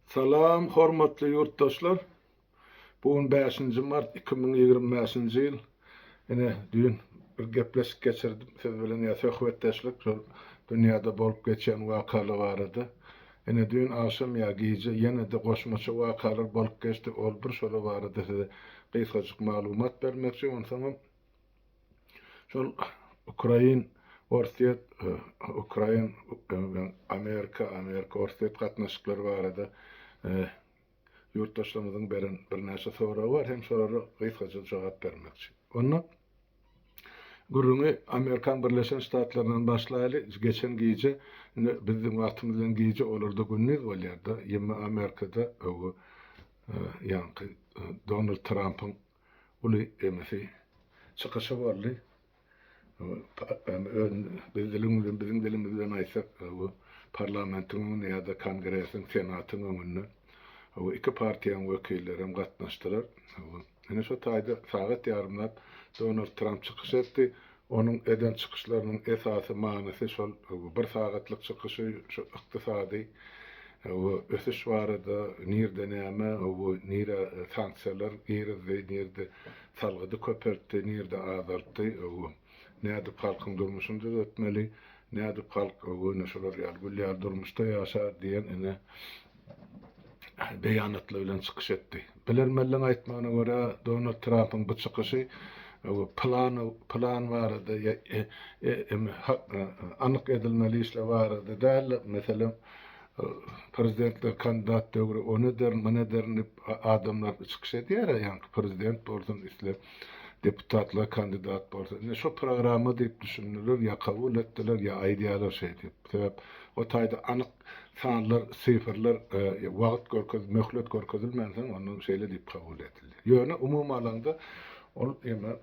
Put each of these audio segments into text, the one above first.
Salam hormatly ýurtdaşlar. Bu gün bäşinji mart 2025-nji ýyl. Ine düýn bir gepleşik geçirdim siz bilen ýa söhbetdeşlik şol dünýäde bolup geçýän wakalar barada. Ine düýn agşam ýa gije ýene-de goşmaça wakalar bolup geçdi. Ol bir şolar barada size gysgajyk maglumat bermekçi. Onsoňam Şol Ukrain, Orsýet, Ukrain, Amerika, Amerika, Orsýet gatnaşyklary barada ýurtdaşlarymyzyň beren birnäçe soragy bar, hem şolara gysgaça jogap bermekçi. Onda gürrüňi Amerikan Birleşen Ştatlaryndan başlaýaly. Geçen gije, indi biziň wagtymyz bilen gije, olarda gündiz bolýar-da, ýeme Amerikada ýaňky Donald Trampyň uly emesi çykyşy boldy. Biz diliň bilen biziň dilimiz bilen aýtsak, bu parlamentiň öňünde ýa-da kongresiň, senatyň öňünde bu iki partiýanyň wekilleri hem gatnaşdylar. Ine şo taýda sagat ýarymlap Donald Tramp çykyş etdi. Onuň eden çykyşlarynyň esasy manysy şol bir sagatlyk çykyşy şu ykdysady ösüş barada, nirde näme, nirä sanksiýalar girizdi, nirde salgydy köpeltdi, nirde azaltdy, nädip halkyň durmuşyny düzetmeli, nädip halk ine şular ýaly gül ýaly durmuşda ýaşar diýen ine beýanatlar bilen çykyş etdi. Bilermenleň aýtmagyna görä, Donald Trampyň bu çykyşy plan plan barada anyk edilmeli işler barada däl-de, meselem, prezidentler kandidat döwri ony ederin, muny ederin diýip adamlar çykyş edýär-ä, ýaňky prezident bolsun, isle deputatlyga kandidat bolsun. Indi şo programma diýip düşündiler, ýa kabul etdiler, ýa aýdýarlar şeý diýip. Sebäp o taýda anyk sanlar, sifrler, wagt görkez, möhlet görkezilmänsoň, onda şeýle diýip kabul edildi. Ýöne umumy alanda ol eme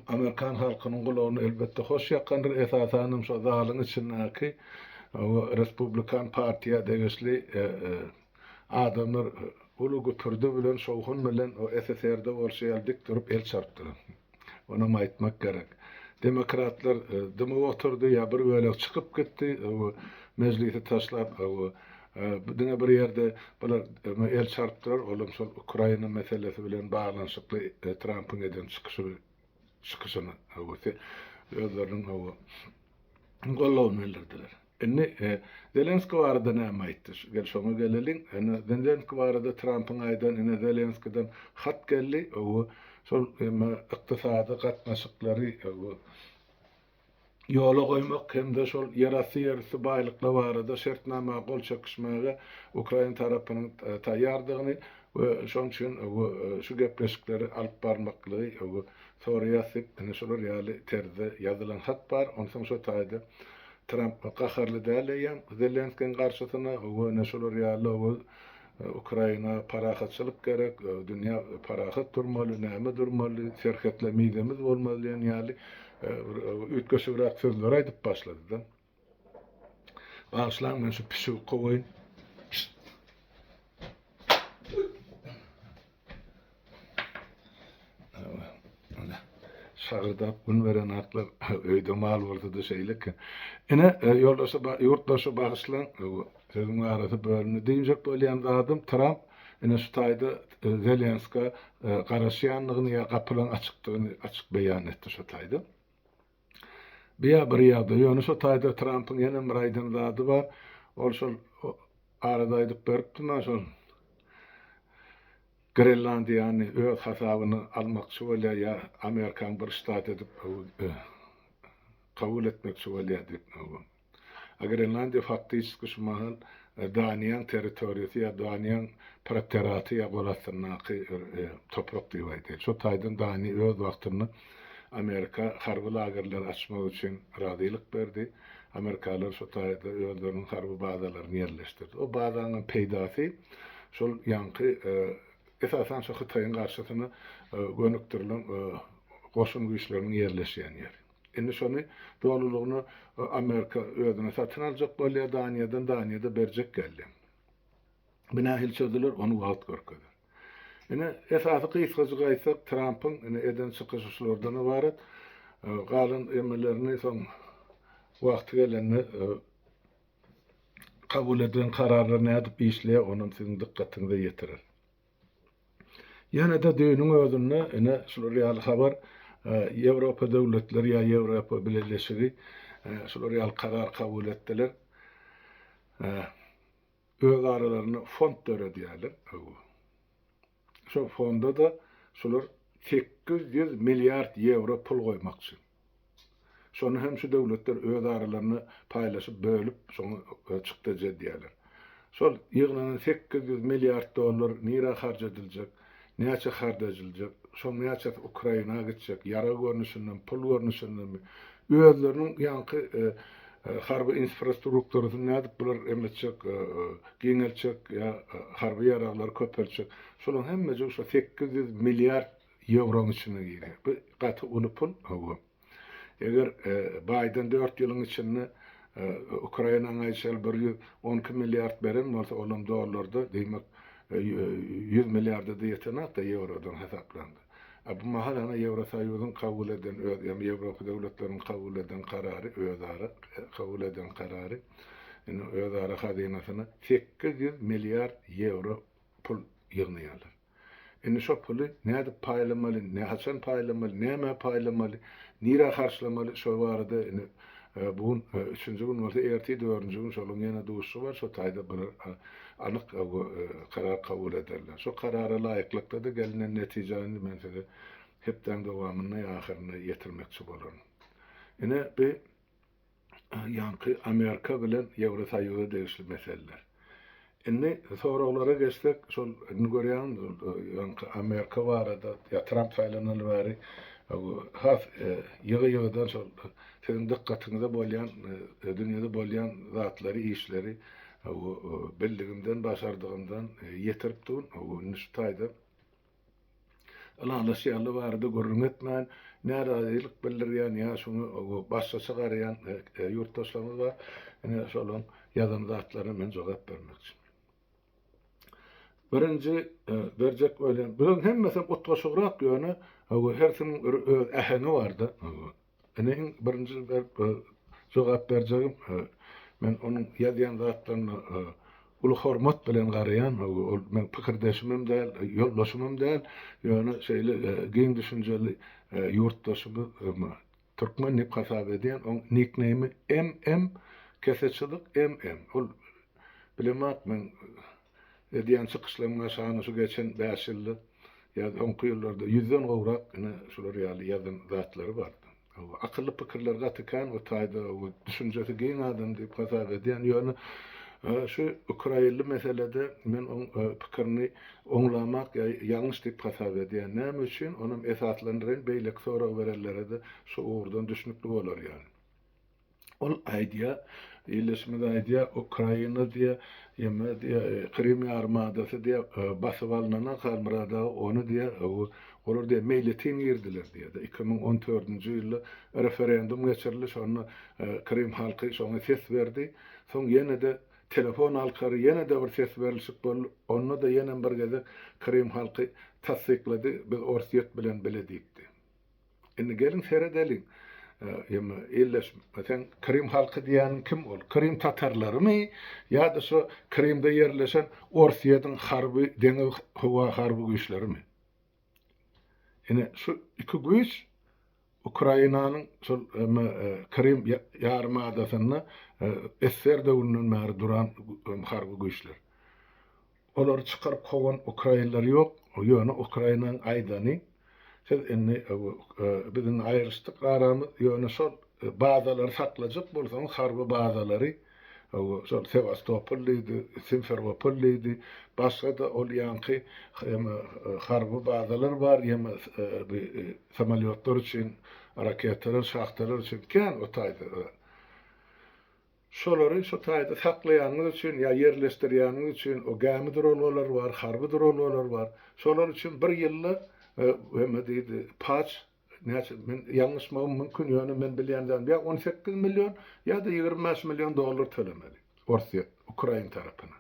amerikan halkynyň gulagyna elbetde hoş ýakandyr, esasanam şo zalyň içindäki respublikan partiýa degişli adamlar uly güpürdi bilen, şowhun bilen o SSR-de bolşy ýaly dik durup el çarpdylar. Onam aýtmak gerek. Demokratlar dymyp oturdy ýa bir bölek çykyp gitdi, mejlisi taşlap, diňe bir ýerde bular el çarpdylar, olam şol Ukraina meselesi bilen baglanyşykly Trampyň eden çykyşy çykyşyny özleriniň goldawyny bildirdiler. Indi Zelenski barada näme aýtdy? Gel şoňa geleliň. Ine Zelenski barada Trampyň aýdan ine Zelenskiden hat geldi. O şol eme ykdysady gatnaşyklary ýola goýmak hem-de şol ýerasty ýerüsti baýlyklar barada şertnama gol çekişmäge ukrain tarapynyň taýýardygyny we şonuň üçin şu gepleşikleri alyp barmaklygy soraýas diýip ine şular ýaly terzde ýazylan hat bar. Onsoň şo taýda Tramp gaharly däl eýýäm Zelenskiň garşysyna, we ine şular ýaly we Ukraina parahatçylyk gerek, dünýä parahat durmaly, näme durmaly, serhetler mizemiz bolmaly diýen ýaly bir üýtgeşigräk sözleri aýdyp başlady-da. Bagyşlaň men şu pişigi kowaýyn. Şagyrdap gün beren atlar öýde mal bolsa-da şeýle eken. Ine, e, ýoldaşa, ýurtdaşa bagyşlaň, sözüň arasy bölündi. Diýjek bolýan zadym, Tramp ine şu taýda e, Zelenska e, garaşýandygyny ýa gapylaryň açykdygyny açyk beýan etdi şu taýda. Bu ýa bir ýagdaý. Ýöne şu taýda Trampyň ýene bir aýdan zady bar. Ol şol arada aýdyp beripdim-ä şol Grenlandiýany öz hasabyna almakçy bolýar ýa Amerikanyň bir ştaty edip kabul etmekçi bolýar diýip. A Grenlandiýa faktiçeski şu mahal Daniýaň territoriýasy ýa Daniýaň protekteraty ýa gol astyndaky toprak diýip aýdaýyn. Şo taýdan Daniýa öz wagtynda Amerika harby lagerleri açmak üçin razylyk berdi. Amerikalylar şo taýda özleriniň harby bazalaryny ýerleşdirdi. O bazanyň peýdasy şol ýaňky esasan şo Hytaýyň garşysyna gönükdirilen goşun güýçleriniň ýerleşýän ýeri. Indi şony dolulygyna Amerika özüne satyn aljak bolýar Daniýadan, Daniýa-da berjek geldi. Bu nähili çözüler, ony wagt görkezer. Ine, esasy gysgajyk aýtsak, Trampyň ine eden çykyşy şulardan ybarat. Galan emelerini soň wagty gelende. kabul edilen kararlar nädip işleýär, onam siziň dykgatyňyza ýetirer. Ýene-de düýnüň özünde ine şular ýaly habar Ýewropa döwletleri ýa Ýewropa Bileleşigi şular ýaly karar kabul etdiler. Öz aralarynda fond döredýärler. Şol fonda-da şular 800 milliard ýewro pul goýmakçy. Şony hem şu döwletler öz aralarynda paýlaşyp, bölüp, şoňa çykdajy edýärler. Şol ýygnanan 800 milliard dollar nirä harç ediljek, näçe harç ediljek, şoň näçesi Ukraina gitjek, ýarag görnüşindemi, pul görnüşindemi, özleriniň ýaňky harby infrastrukturasyny nädip bular em etjek, giňeltjek ýa harby ýaraglary köpeltjek, şolaryň hemmejigi şo 800 milliard ýewroň içine girýär. Bu gaty uly pul, hawa. Eger Baýden dört ýylyň içinde Ukrainanyň aýşal 112 milliard beren bolsa, olam dollarda, diýmek, 100 milliarda-da ýetenok-da ýewrodan hasaplanda. A bu mahal ana Ýewrosoýuzyň kabul eden öz, ýagny Ýewropa döwletleriniň kabul eden karary, özara kabul eden karary, indi özara hazynasyna 800 milliard ýewro pul ýygnaýarlar. Indi şo puly nädip paýlamaly, haçan paýlamaly, nämä paýlamaly, nirä harçlamaly şo barada indi bu gün üçünji gün bolsa ertir dördünji gün şolaryň ýene duşuşygy bar şo taýda bir anyk karar kabul ederler. Şo karara laýyklykda-da gelnen netijäni men size hepdäň dowamynda ýa ahyrynda ýetirmekçi bolaryn. Ine bi ýaňky Amerika bilen Ýewrosoýuza degişli meseleler. Indi soraglara geçsek, şol indi görýäňiz, ýaňky Amerika barada ýa Tramp saýlanaly bäri has ýygy-ýygydan şol siziň dykgatyňyza bolýan, dünýede bolýan zatlary, işleri bildigimden, başardygymdan ýetirip durun. Indi şu taýda Ylalaşýanlar barada gürrüň etmän, närazylyk bildirýän ýa şuňa başgaça garaýan ýurtdaşlarymyz bar. Ine, şolaryň ýazan zatlaryna men jogap bermekçi. Birinji berjek bolýan, bularyň hemmesi utgaşygrak ýöne hersiniň öz äheňi bar-da. Ine iň birinji berip jogap berjegim men onuň ýazýan zatlaryna uly hormat bilen garaýan ol meň pikirdeşimem däl ýoldaşymam däl ýöne şeýle giň düşünjeli ýurtdaşymyz türkmen diýip hasap edýän oň nikneými MM kese çyzyk MM ol bilemok men Edýän çykyşlaryň aşagyna şu geçen bäş ýylda ýa soňky ýyllarda ýüzden gowrak ine şular ýaly ýazan zatlary bardy. Hawa, akylly pikirler gaty kän o taýda we düşünjesi giň adam diýip hasap edýän. Ýöne şu ukrainli meselede men oň pikirini oňlamak ýa ýalňyş diýip hasap edýän. Näme üçin? Onam esaslandyraýyn, beýleki sorag berenlere-de şu ugurdan düşnükli bolar ýaly. Ol aýdýar, ildeşimiz aýdýar, Ukraina diýýär, ýeme diýýär, Krym ýarymadasy diýýär, basyp alnana Halmyrat aga ony diýýär, olar diýýär, meýletin girdiler diýýär. 2014-nji ýylda referendum geçirildi, şonda Krym halky şoňa ses berdi. Soň ýene-de telefon alkary ýene-de bir ses berlişik boldy, onda-da ýenem bir gezek Krym halky tassyklady, biz Orsýet bilen bile diýipdi. Indi geliň seredeliň. Ýa ildeş, sen Krym halky diýýäniň kim ol? Krym tatarlarymy ýa-da şo Krymda ýerleşen Orsýetiň harby, deňiz howa harby güýçlerimi? Ine şu iki güýç Ukrainanyň şol Krym ýarym adasynda SSR döwründen bäri duran harby güýçler. Olary çykaryp kowan ukrainler ýok, ýöne Ukrainanyň aýdany, siz indi biz indi aýrylyşdyk aramyz, ýöne şol bazalary saklajak bolsaňyz, harby bazalary, şol Sewastopol diýdi, Simferopol diýdi, başga-da ol ýaňky harby bazalar bar, ýa samolýotlar üçin, raketalar, şahtalar üçin kän o taýda. Şolary şu taýda saklaýanyňyz üçin ýa ýerleşdirýäniňiz üçin o gämi duralgalary bar, harby duralgalar bar. Şolar üçin bir ýylda hemme diýdi, paç näçe men ýalňyşmagym mümkin, ýöne men bilýän zadym ýa 18 million ýa-da 25 million dollar tölemeli Orsýet ukrain tarapyna.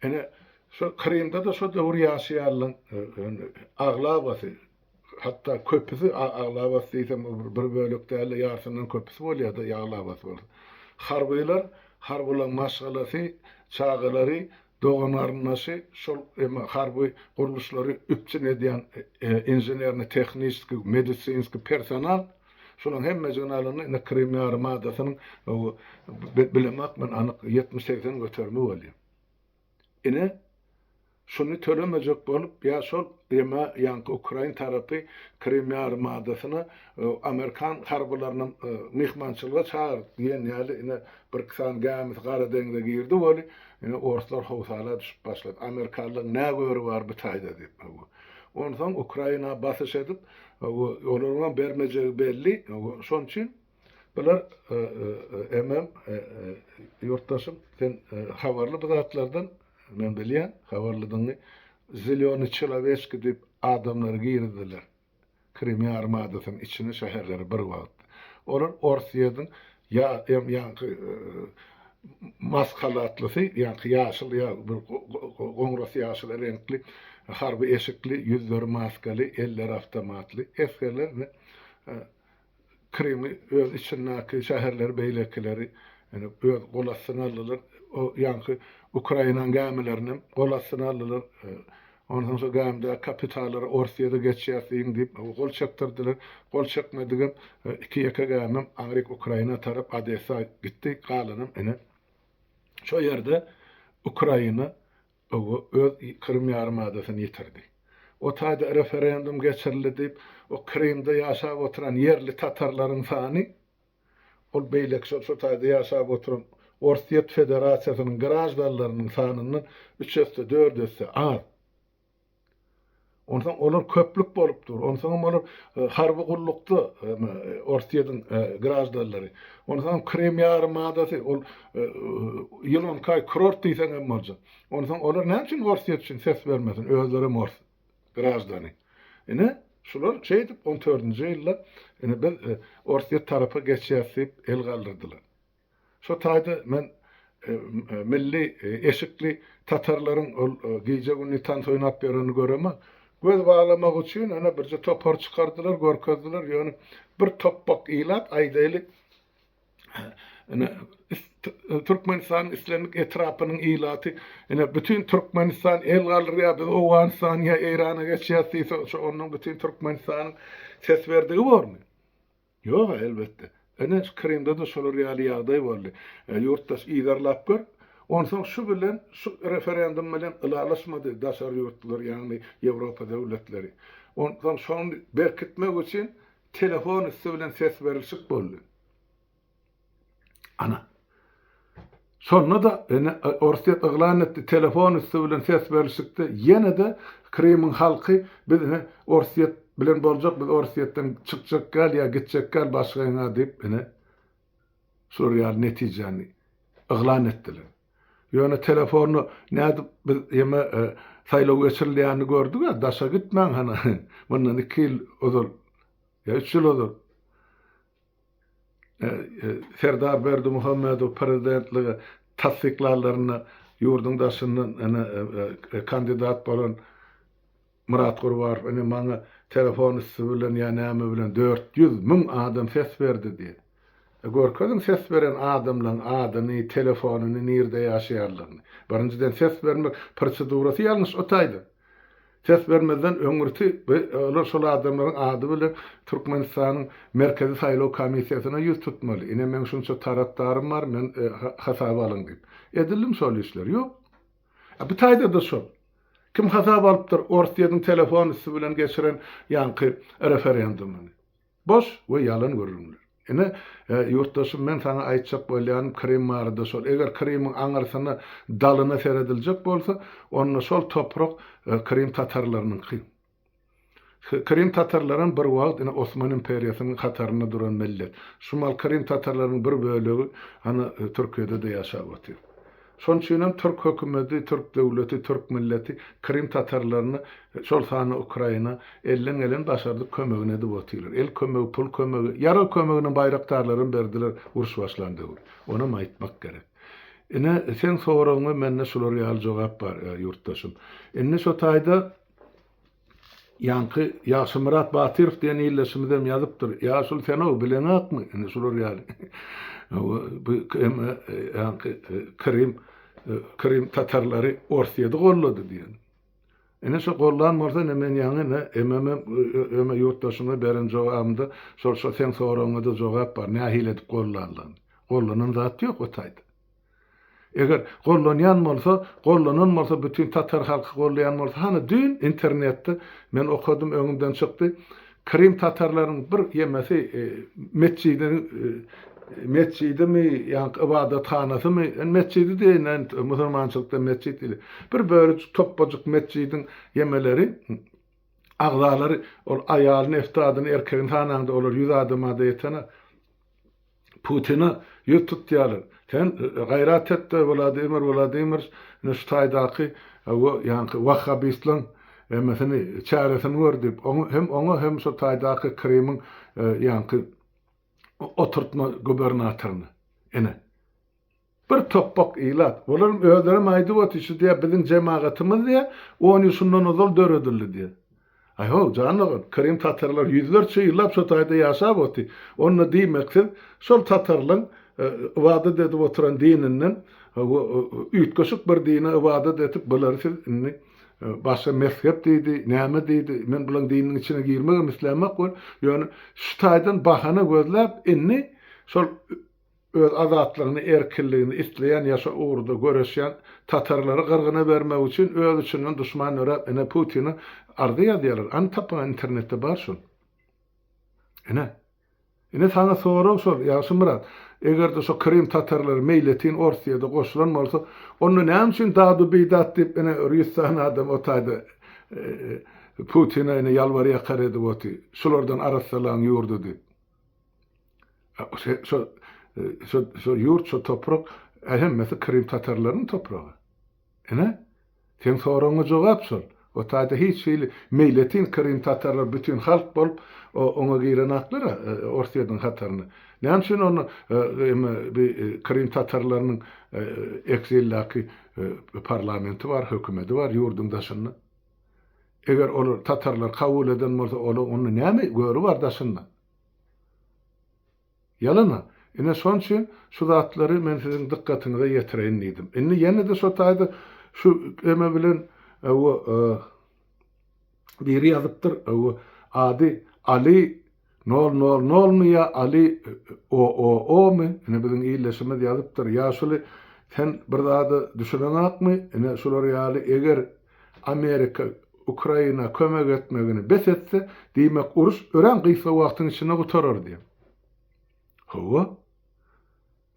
Ine, şo Krymda-da şo döwür ýaşaýanlaryň aglabasy, hatda köpüsi, aglabasy diýsem bir bölek däl-de, ýarysyndan köpüsi bolýar-da, aglabasy bolsa. Harbylar. Harbylaň maşgalasy, çagalary, dogan-garyndaşy şol eme harby gurluşlary üpjün edýän inženerno-tehniçeskiý, medisinskiý personal şolaň hemmejigini alanda ine Krym ýarym adasynyň bilemok men anyk 70-80 göterimi bolýar. Ine, şuny tölemejek bolup, ýa şol ýa ýaňky ukrain tarapy Krym ýarym adasyna amerikan harbylarynam myhmançylyga çagyrt diýen ýaly, ine, birki sany gämisi Gara deňze girdi weli, ine, orslar howsala düşüp başlady. Amerikanlaryň nä göri bar bu taýda diýip. Onsoň Ukraina basyş edip, olaryňam bermejegi belli, şonuň üçin Bular MM ýurtdaşym sen habarly bu zatlardan men bilýän habarlydygyňy zelýony çelaweçki diýip adamlary girizdiler Krym ýarym adasynyň içine şäherlere bir wagt. Olar Orsýediň ýa ýaňky maskalatlysy ýaňky ýaşyl ýa bir goňras ýaşyl reňkli harby eşikli ýüzleri maskaly elleri awtomatly esgerler Krymy öz içindäki şäherleri beýlekileri ýöne öz gol astyna aldylar. O ýaňky Ukrainanyň gämilerinem gol astyna aldylar. Onsoň şo gämidäki kapitallara Orsýede geçýäs diýiň diýip gol çekdirdiler. Gol çekmedigem iki-ýeke gämem aňryk Ukraina tarap Odessa gitdi. Galanam ine şo ýerde Ukraina Oba öz Krym ýarymadasyny ýitirdi. O taýda referendum geçirildi diýip, o Krymda ýaşap oturan ýerli tatarlaryň sany, ol beýleki şol şo taýda ýaşap oturan Orsýet Federasiýasynyň graždanlarynyň sanyndan üç esse, dört esse az. Onsoň olar köplük bolup dur. Onsoňam olar harby gullukda Orsýetiň graždanlary. Onsoňam Krym ýarym adasy, ol ýyl on iki aý kurort diýseň hem boljak. Onsoň olar näme üçin Orsýet üçin ses bermesin, özlerem ors graždany. Ine, şular şeýdip on dördünji ýylda ine biz Orsýet tarapa geçýäs diýip el galdyrdylar. Şo taýda men milli eşikli tatarlaryň ol gije-gündiz tans oýnap ýörenini göremok. Göz baglamak üçin ene birje topar çykardylar, görkezdiler. Ýöne bir topbak ilat aýdaýly ine Türkmenistanyň islendik etrapynyň ilaty ine bütin Türkmenistan el galdyrýar, biz Owganystan ýa Eýrana geçýäs diýse, şo ondan bütin Türkmenistanyň ses berdigi bormy? Ýog-a, elbetde. Ine, Krymda-da şolar ýaly ýagdaý boldy. Ýurtdaş yzarlap gör. Onsoň şu bilen, şu referendum bilen ylalaşmady daşary ýurtlular, ýagny Ýewropa döwletleri. Onsoň şony berkitmek üçin telefon üsti bilen ses berilşik boldy. Ana. Şonda-da ine Orsýet yglan etdi, telefon üsti bilen ses berlişikde ýene-de Krymyň halky biz ine Orsýet bilen boljak, biz Orsýetden çykjak däl ýa gitjek däl başga ýaňa diýip ine şular ýaly netijäni yglan etdiler. Ýöne telefonda nädip biz ýeme saýlaw geçirilýänini gördük-ä, daşa gitmäň hany mundan iki ýyl ozal ýa üç ýyl ozal. Serdar Berdimuhamedow prezidentlige tassyklanlarynda ýurduň daşyndan ene kandidat bolan Myrat Gurbarow ene maňa telefon üsti bilen ýa näme bilen 400 müň adam ses berdi diýdi. E, görkeziň ses beren adamlaryň adyny, telefonyny, nirde ýaşaýanlygyny. Birinjiden ses bermek prosedurasy ýalňyş o taýda. Ses bermezden öňürti olar şol adamlaryň ady bilen Türkmenistanyň Merkezi saýlaw komissiýasyna ýüz tutmaly. Ine meň şunça tarapdarym bar, men hasaba alyň diýip. Edildimi şol işler? Ýok. A bu taýda-da şol. Kim hasaba alypdyr Orsýetiň telefon üsti bilen geçiren ýaňky referendumyny? Boş we ýalan gürrüňler. Ine, ýurtdaşym men saňa aýtjak bolýanym Krym barada şol. Eger Krymyň aňyrsyna, dalyna serediljek bolsa, onda şol toprak Krym tatarlarynyňky. Krym tatarlaram bir wagt ine Osman imperiýasynyň hatarynda duran millet. Şu mal Krym tatarlarynyň bir bölegi ana Türkiýede-de ýaşap otyr. Şonuň üçin hem türk hökümeti, türk döwleti, türk milleti Krym tatarlaryna, şol sanda Ukraina elden gelen başardyk kömegini edip otyrlar. El kömegi, pul kömegi, ýarag kömeginem baýrakdarlaram berdiler uruş başlan döwri. Onam aýtmak gerek. Ine, seň soragyňa mende şular ýaly jogap bar, ýurtdaşym. Indi şo taýda Ýaňky Ýagşymyrat Batyrow diýen ildeşimizem ýazypdyr. Ýaşuly sen-ow bileňakmy? Indi şular ýaly. Bu ýaňky Krym Krym tatarlary Orsýeti gollady diýen. Ine şo gollan bolsa ine men ýaňy ine ememe öme ýurtdaşyma beren jogabymda şol şo seň soragyňada jogap bar nähili edip gollanlygyny. Gollanan zat ýok o taýda. Eger gollanýan bolsa, gollanan bolsa bütin tatar halky gollaýan bolsa hany düýn internetde men okadym öňümden çykdy Krym tatarlaryň bir ýemesi metjidini metjidimi ýaňky ybadathanasymy metjidi diýeýin musulmançylykda metjit diýilýär bir bölejik topbajyk metjidiň ýemeleri agzalary ol aýalyny eftadyny erkegini sanaňda olar 100 adamada ýetenak Putine ýüz tutýarlar. Sen gaýrat et-de Wladimir Wladimirowiç ine şu taýdaky ýaňky wahhabistleň hemmesini çäresini gör diýip, oňa hem oňa hem şu taýdaky Krymyň ýaňky oturtma gubernatoryna. Ine. Bir topbak ilat. Olaryň özlerem aýdyp otyr, şu diýýär, biziň jemagatymyz diýýär, on ýyl şundan ozal döredildi diýýär. Aý how, jan dogan, krym tatarlar ýüzlerçe ýyllap şo taýda ýaşap otyr. Onda diýmek siz şol tatarlaň ybadat edip oturan dininden üýtgeşik bir dine ybadat etip bulary siz indi başga mezhep diýdi, näme diýdi, men bulaň dininiň içine girmegem islämok weli, ýöne şu taýdan bahana gözläp indi şol Öz azatlygyny, erkinligini isleýän ýa şo ugurda göreşýän tatarlary gyrgyna bermek üçin öz içinden duşman döräp ine Putine arza ýazýarlar. Any tapyň internetde bar şol. Ine. Ine saňa sorag şol Ýagşymyrat. Egerde şo Krym tatarlary meýletin Orsýede goşulan bolsa, onda näme üçin dadu-bidat diýip ine bir ýüz sany adam o taýda Putine ine ýalbar-ýakar edip otyr. Şulardan arassalaň ýurdy diýip. Şo şo şo ýurt, şo toprak hemmesi Krym tatarlarynyň topragy. Ine, seň soragyňa jogap şol. O taýda hiç hili meýletin Krym tatarlar bütin halk bolup oňa girenaklar-a Orsýetiň hataryna. Näme üçin onda eme bi Krym tatarlarynyň ekzildäki parlamenti bar, hökümedi bar ýurduň daşynda. Eger olar tatarlar kabul eden bolsa olar onda näme göri bar daşynda? Ýalana. Ine şon üçin şu zatlary men siziň dykgatyňyza ýetireýin diýdim. Indi ýene-de şo taýda şu eme bilen o biri ýazypdyr, o ady Ali nol nol nolmy ýa Ali o o o-my? Ine biziň ildeşimiz ýazypdyr. Ýaşuly sen bir zada düşüneňakmy? Ine şular ýaly eger Amerika Ukraina kömek etmegini bes etse, diýmek uruş örän gysga wagtyň içinde gutarar diýen. Hawa.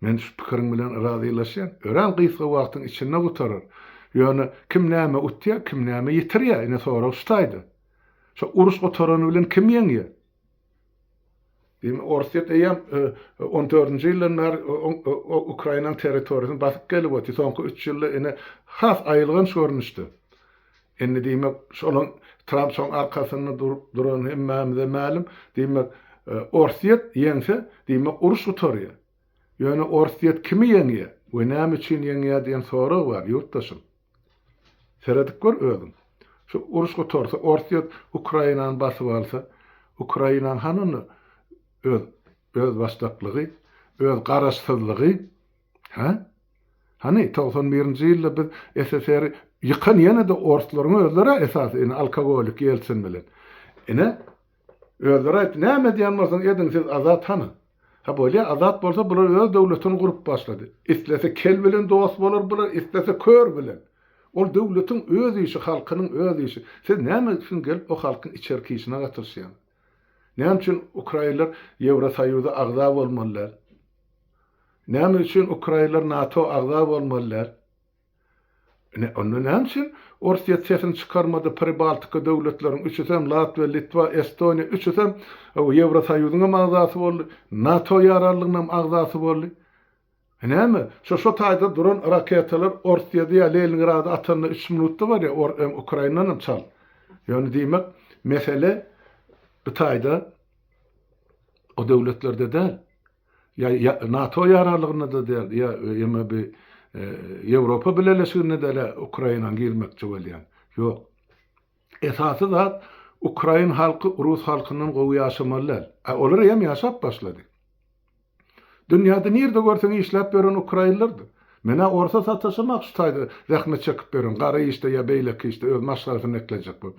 Men şu pikiriň bilen razylaşýan. Örän gysga wagtyň içinde gutarar. Ýöne kim näme utýar, kim näme ýitirýär? Ine sorag şu taýda. Şo uruş gutarany bilen kim ýeňýär? Diýmek, Orsýet eýýäm on dördünji ýyldan bäri Ukrainanyň territoriýasyny basyp gelip otyr. Soňky üç ýylda ine has aýylganç görnüşde. Indi diýmek, şolaň Tramp şoň arkasynda durup duran hemmämize mälim. Diýmek, Orsýet ýeňse, diýmek uruş gutarýar. Ýöne Orsýet kimi ýeňýär we näme üçin ýeňýär diýen sorag bar, ýurtdaşym. Seredip gör özüň. Şu uruş gutarsa, Orsýet Ukrainany basyp alsa, Ukrainanyň hany onda öz özbaşdaklygy, öz garaşsyzlygy, hä? Hany, 91-nji ýylda biz SSR-i ýykan ýene-de orslaryň özleri-ä esasy, ine, alkogolik Ýeltsin bilen. Ine, özleri aýtdy, näme edýän bolsaň ediň, siz azat hany? Ha bolýa, azat bolsa bular öz döwletini gurup başlady. Islese kel bilen dost bolar bular, islese kör bilen. Ol döwletiň öz işi, halkynyň öz işi. Siz näme üçin gelip o halkyň içerki işine gatyşýaňyz? Näme üçin ukrainler Ýewrosoýuza agza bolmaly däl? Näme üçin ukrainler NATO agza bolmaly däl? Ine, onda näme üçin Orsýet sesini çykarmady, Pribaltika döwletleriň üçüsem, Latwiýa, Litwa, Estoniýa, üçüsem Ýewrosoýuzyňam agzasy boldy, NATO ýaranlygynyňam agzasy boldy. E näme, şo şo taýda duran raketalar Orsýedi ýa Leningrady atanda üç minutda barýar, or em Ukrainanam çal. Ýöne diýmek, mesele bu taýda o döwletlerde däl. Ýa NATO ýararlygynda-da däl, ýa ýa bi Ýewropa Bileleşiginde däl-ä Ukrainanyň girmekçi bolýan. Ýok. Esasy zat ukrain halky rus halkyndan gowy ýaşamaly däl. A olar eýýäm ýaşap başlady. Dünýäde nirde görseň işläp ýören ukrainlerdir. Men-ä orsa sataşamak şu taýda zähmet çekip ýören, gara işde ýa beýleki işde öz maşgalasyny eklejek bolup.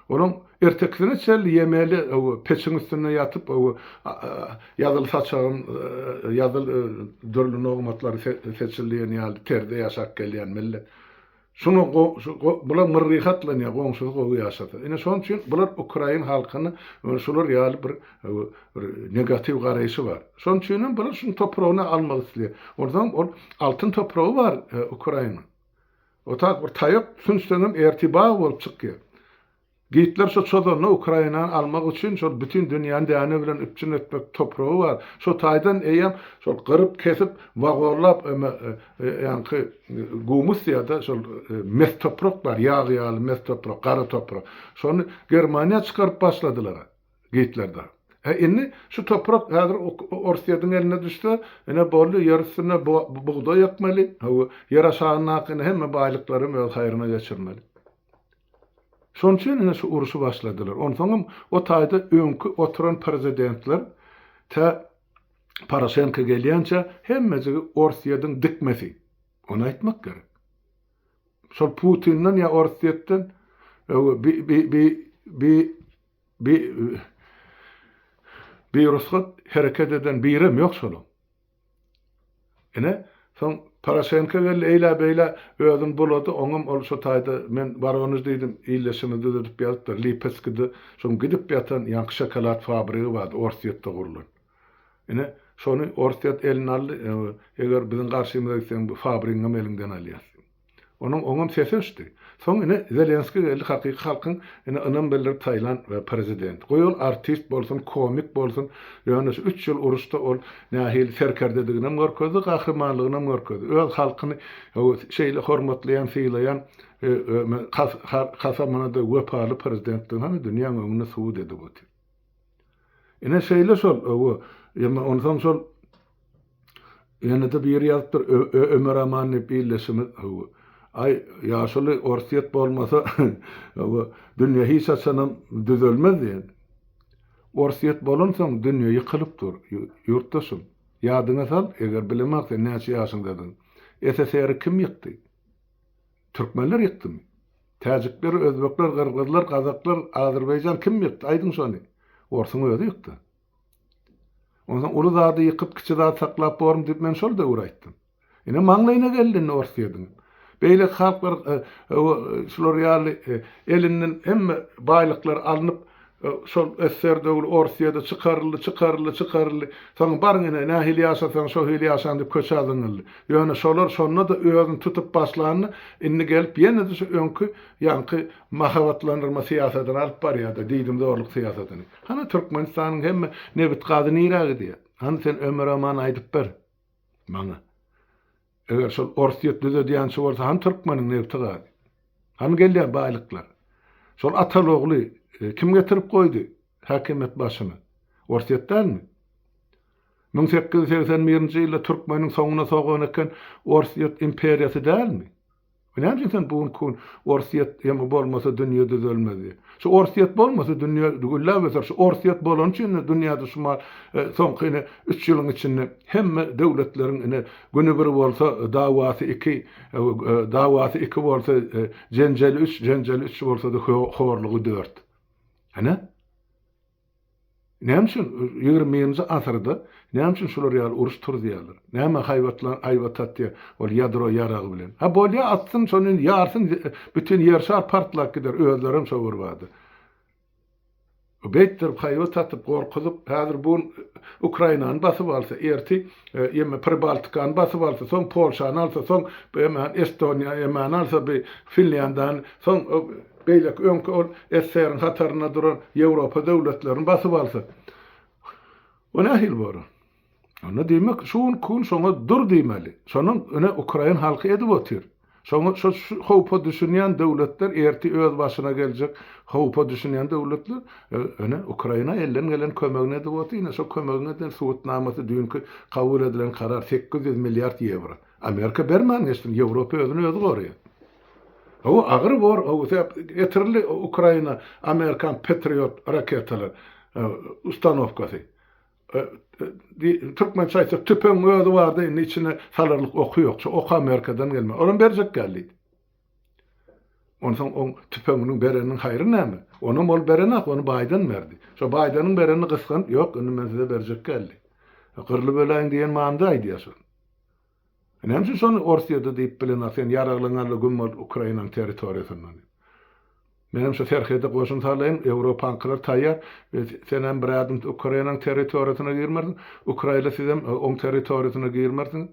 Olaň ertekisine çenli ýemeli, peçiň üstünde ýatyp, ýazyl saçagym, ýazyl dürli nogmatlary seçil diýen ýaly terzde ýaşap gelýän millet. Şuňa bular myrryhy atlanýar, goňşusy gowy ýaşasa. Ine şonuň üçin bular ukrain halkyna şular ýaly bir bir negatiw garaýşy bar. Şonuň üçin hem bular şuň topragyny almak isleýär. Onsoň ol altyn topragy bar Ukraina. O tak bir taýak sünçseňem ertir bag bolup çykýar. Gitler şo çozanda Ukrainany almak üçin şol bütin dünýäni däne bilen üpjün etmek topragy bar. Şo taýdan eýýäm şol gyryp kesip wagonlap eme ýaňky gumus diýýärde şol mes toprak bar ýag ýaly mes toprak gara toprak. Şony Germaniýa çykaryp başladylar Gitlerde. He indi şu toprak häzir Orsýetiň eline düşse ine boldy ýer üstünde bugdaý ekmeli ýer aşagyndaky ine hemme baýlyklaram öz haýryna geçirmeli. Şonuň üçin ine şu urşy başladylar. Onsoňam o taýda öňki oturan prezidentler tä Poroşenko gelýänçä hemmejigi Orsýediň dikmesi. Ony aýtmak gerek. Şol Putinden ýa Orsýetden bi bi bi bi bi birusgat hereket eden birem ýok şolaň. Ine, soň Poroşenko geldi, eýlä-beýlä özüni bulady, oňam ol şo taýda, men Woronež diýdim, ildeşimiz düzedip ýazypdyr, Lipetskide şoň gidip ýatan ýaňky şokolad fabrigi bardy, Orsýetde gurlan. Ine, şony Orsýet eline aldy, eger biziň garşymyza gitseň, bu fabrigiňem eliňden alýas diýip. Onuň oňam sesi öçdi. Soň ine Zelenskiý geldi hakyky halkyň ine ynam bildirip saýlan prezidenti. Goý ol artist bolsun, komik bolsun, ýöne şu üç ýyl uruşda ol nähili serkerdediginem görkezdi, gahrymanlygynam görkezdi. Öz halkyny şeýle hormatlaýan, sylaýan, kasamyna-da wepaly prezidentdigini hany dünýäň öňünde subut edip otyr. Ine şeýle şol, ýa onsoň şol Ýene-de biri ýazypdyr, Ömer Aman diýip ildeşimiz, hawa. Aý, ýaşuly, Orsýet bolmasa, hawa, dünýe hiç haçanam düzelmez diýen. Orsýet bolansoň dünýe ýykylyp dur, ýurtdaşym. Ýadyňa sal, eger bilemok sen näçe ýaşyňdadygyňy. SSR-i kim ýykdy? Türkmenler ýykdymy? Täjikler, özbekler, gyrgyzlar, gazaklar, azerbaýjan kim ýykdy? Aýdyň şony. Orsuň özi ýykdy. Onsoň uly zady ýykyp, kiçi zat saklap bormy diýip men şol döwür aýtdym. Ine maňlaýyna geldi indi Orsýetiň. Beýleki halklar şular ýaly elinden hemme baýlyklar alnyp, şol SSR döwri Orsýede çykaryldy, çykaryldy, çykaryldy. Soň baryň ine nähili ýaşasaň şo hili ýaşaň diýip köçä zyňyldy. Ýöne şolar şonda-da özüni tutup başlanda indi gelip ýene-de şu öňki ýaňky mahabatlandyrma syýasatyny alyp barýar-da, diýdimzorluk syýasatyny. Hany Türkmenistanyň hemme nebit gazy nirä gidýär? Hany sen Ömer Aman aýdyp ber maňa. Eger şol Orsýet düzedýänçi bolsa hany türkmeniň nebti gazy? Hany gelýär baýlyklar? Şol ataly ogly e, kim getirip goýdy häkimiýet başyna? Orsýet dälmi? 1881-nji ýylda türkmeniň soňuna sogan eken Orsýet imperiýasy dälmi? Näme üçin sen bu günki gün Orsýet ýa bolmasa dünýe düzelmez diýip. Şu Orsýet bolmasa dünýe gülläp öser. Şu Orsýet bolany üçin ine dünýäde şu mal soňky ine üç ýylyň içinde hemme döwletleriň ine güni bir bolsa dawasy iki dawasy iki bolsa jenjeli üç jenjeli üç bolsa-da horlugy dört. Ine. Näme üçin 21-nji asyrda näme üçin şular ýaly uruş turuzýarlar? Näme haýbatlan haýbat atýar ol ýadro ýaragy bilen? Ha bolýa atsyn şony ýarsyn bütin ýer şar partlap gider özlerem şo bir bada. Beýtdirip haýbat atyp gorkuzyp häzir bu gün Ukrainany basyp alsa erti ýeme Pribaltikany basyp alsa soň Polşany alsa soň Estoniýa ýemeni alsa bi Finlýandany soň Beýleki öňki ol SSR-iň hatarynda duran Ýewropa döwletlerini basyp alsa, o nähili bolar? Onda diýmek, şu günki gün şoňa dur diýmeli. Şonuň ine ukrain halky edip otyr. Şoňa şo howpa düşünýän döwletler ertir öz başyna geljek howpa düşünýän döwletler ine Ukraina elden gelen kömegini edip otyr. Ine şo kömegiň eden subutnamasy düýnki kabul edilen karar 800 milliard ýewro. Amerika bermän geçsin, Ýewropa özüni özi goraýar. Hawa agyr bor, hawa sebäp getirildi Ukraina Amerikan Patriot raketalar ustanowkasy. Türkmençe aýtsak tüpeňiň özi bardy indi içine salarlyk oky ýok. Şu ok Amerikadan gelme. Olam berjek däl diýdi. Onsoň oň tüpeňiniň bereniniň haýry näme? Onam ol berenak, ony Baýden berdi. Şo Baýdeniň berenini gysganyp, ýok, indi men size berjek däl diýdi. Gyrlyp öläýiň diýen manyda aýdýar şony. Näme üçin şony Orsýede diýip bilenok, sen ýaraglyňy al-da güm bol Ukrainanyň territoriýasyndan diýip. Menem şu serhede goşun salaýyn, Ýewropaňkylar taýýar, senem bir ädim Ukrainanyň territoriýasyna girmersiň, Ukraila sizem oň territoriýasyna girmersiňiz.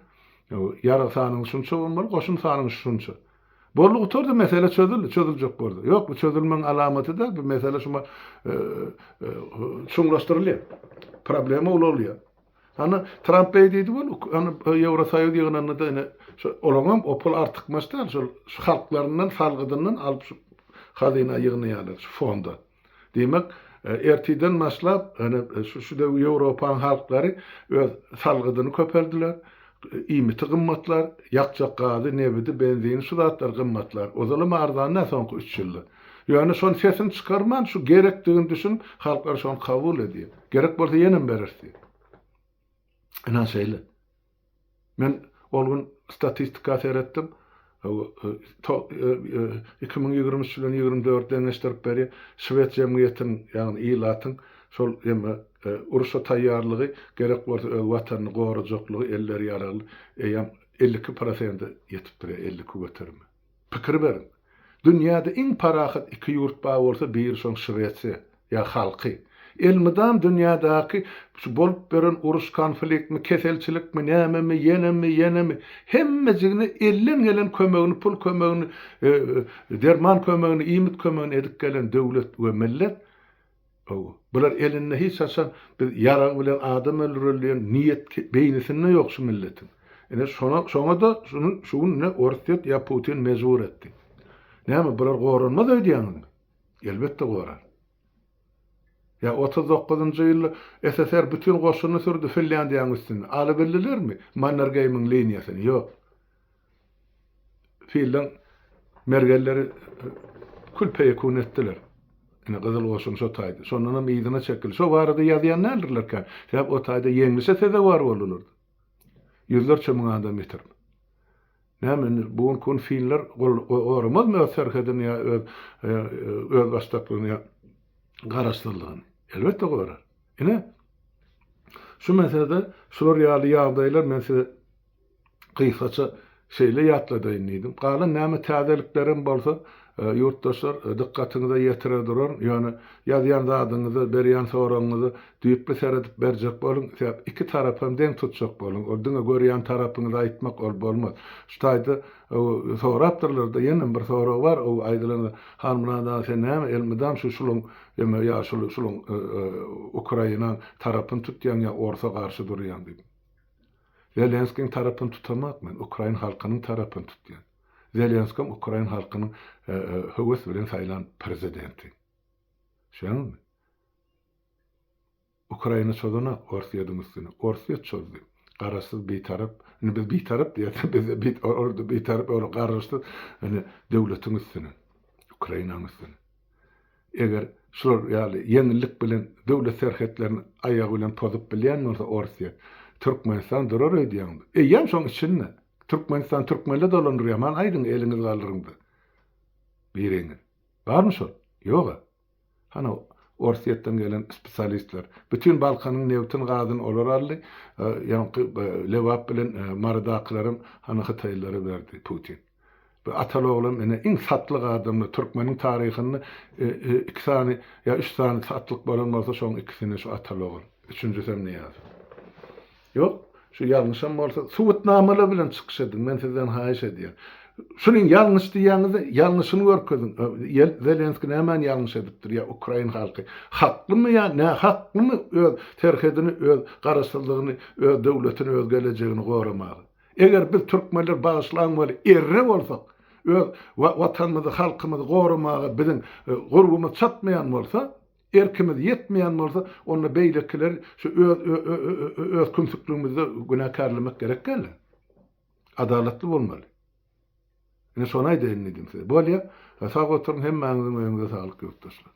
Ýarag sanyňyz şunça bolmaly, goşun sanyňyz şunça. Boldy gutardy, mesele çözüldi, çözüljek bolsa. Ýok, bu çözülmegiň alamaty däl, bu mesele şuma çuňlaşdyrylýar. Problema ulalýar. Hany Tramp beý diýdi weli, hany Ýewrosoýuz ýygnanda-da ine şo olaňam o pul artykmaç däl, şol şu halklaryndan salgydyndan alyp şu hazyna ýygnaýarlar, şu fonda. Diýmek, ertirden başlap ine şu şu döw Ýewropaň halklary öz salgydyny köpeldiler, iýmiti gymmatlar, ýakjak gazy, nebidi, benzini şu zatlar gymmatlar. Ozalam arzan däl soňky üç ýylda. Ýöne şony sesini çykarman şu gerekdigini düşünip halklar şony kabul edýär. Gerek bolsa ýenem bereris diýip. Ynha şeýle. Men ol gün statistika seretdim. 2023 bilen 24 deňeşdirip berýär. Şwed jemgyýetiniň, ýagny ilatyň şol eme uruşa taýýarlygy, gerek bolsa öz watanyny gorajaklygy, elleri ýaragly eýýäm 52 prosente ýetip durýar, 52 göterime. Pikir beriň. Dünýäde iň parahat iki ýurt bar bolsa biri şoň Şwesiýa, ýa halky. Elmydam dünýädäki şu bolup beren uruş konfliktmi, keselçilikmi, nämemi, ýenemi, ýenemi, hemmejigine elden gelen kömegini, pul kömegini, derman kömegini, iýmit kömegini edip gelen döwlet we millet Hawa. Bular elinde hiç haçan biz ýarag bilen adam öldüreli diýen niýet beýnisinde ýok şu milletiň. Ine şona şoňa-da şuny şu gün ine Orsýet ýa Putin mejbur etdi. Näme bular goranmaz öýdýäňizmi? Elbetde gorar. Ýa 39-njy ýylda SSR bütin goşunyny sürdi Finlýandiýanyň üstüne. Alybildilermi Mannergeýmiň liniýasyny? Ýok. Filleň mergenleri kül-peýekun etdiler. Ine, Gyzyl goşun şo taýda. Şondanam yzyna çekildi. Şo barada ýazýan däldirler kän. Sebäp o taýda ýeňlişe sezewar boldular. Ýüzlerçe müň adam ýitirip. Näme indi bu günki gün finler goramazmy öz serhedini ýa öz özbaşdaklygyny ýa garaşsyzlygyny? Elbetde gorar. Ine, şu meselede şular ýaly ýagdaýlar men size gysgaça şeýle ýatladaýyn diýdim. Galan näme täzeliklerem bolsa, ýurtdaşlar, dykgatyňyza ýetirer duraryn. Ýöne ýazýan zadyňyza, berýän soragyňyza düýpli seredip berjek boluň. Sebäp iki tarapam deň tutjak boluň. Ol diňe görýän tarapyňyzy aýtmak ol bolmaz. Şu taýda sorapdyrlar-da, ýenem bir sorag bar, o aýdylanda, Halmyrat aga sen näme elmydam şu şulaň eme ýa şul şulaň Ukrainaň tarapyny tutýaň ýa orsa garşy durýaň diýip. Zelenskiň tarapyny tutamak men, ukrain halkynyň tarapyny tutýan. Zelenskem ukrain halkynyň höwes bilen saýlan prezidenti. Düşýäňizmi? Ukraina çozanok Orsýetiň üstüne. Orsýet çozdy. Garaşsyz bitarap. Indi biz bitarap diýýäs, biz bit orada bitarap, olar garaşsyz indi döwletiň üstüne. Ukrainanyň üstüne. Eger şular ýaly ýeňillik bilen döwlet serhetlerini aýagy bilen pozup bilýän bolsa Orsýet, Türkmenistan durar öýdýäňmi? Eýýäm şoň içinde. Türkmenistan türkmenler dolandyrýar, man aýdyň eliňizi galdyryňda. Biriňiz. Barmy şol? Ýoga. Hany Orsýetden gelen spesialistler. Bütin Balkanyň nebtini gazyny olar aldy. Ýaňky Lebap bilen Marydakylaram hany hytaýlylara berdi Putin. Bu ataly-oglam ine iň satlyk adamlar. Türkmeniň taryhynda iki sany ýa üç sany satlyk bolan bolsa şoň ikisine şu ataly-ogul. Üçünjisem Nyýazow. Ýok, şu ýalňyşam bolsa subutnamalar bilen çykyş ediň, men sizden haýyş edýän. Şunyň ýalňyş diýýäňizde ýalňyşyny görkeziň. Zelenskiý nämäni ýalňyş edipdir ýa ukrain halky haklymy ýa nähaklymy öz serhedini, öz garaşsyzlygyny, öz döwletini, öz gelejegini goramaga. Eger biz türkmenler bagyşlaň weli erre bolsak, öz watanymyzy, halkymyzy goramaga biziň gurbumyz çatmaýan bolsa, erkimiz ýetmeýän bolsa, onda beýlekileri şu öz öz kümsükligimizde günäkärlemek gerek däl. Adalatly bolmaly. Ine şony aýdaýyn diýdim size. Bolýa. Sag oturyň, hemmäňiziň öýüňize saglyk ýurtdaşlar.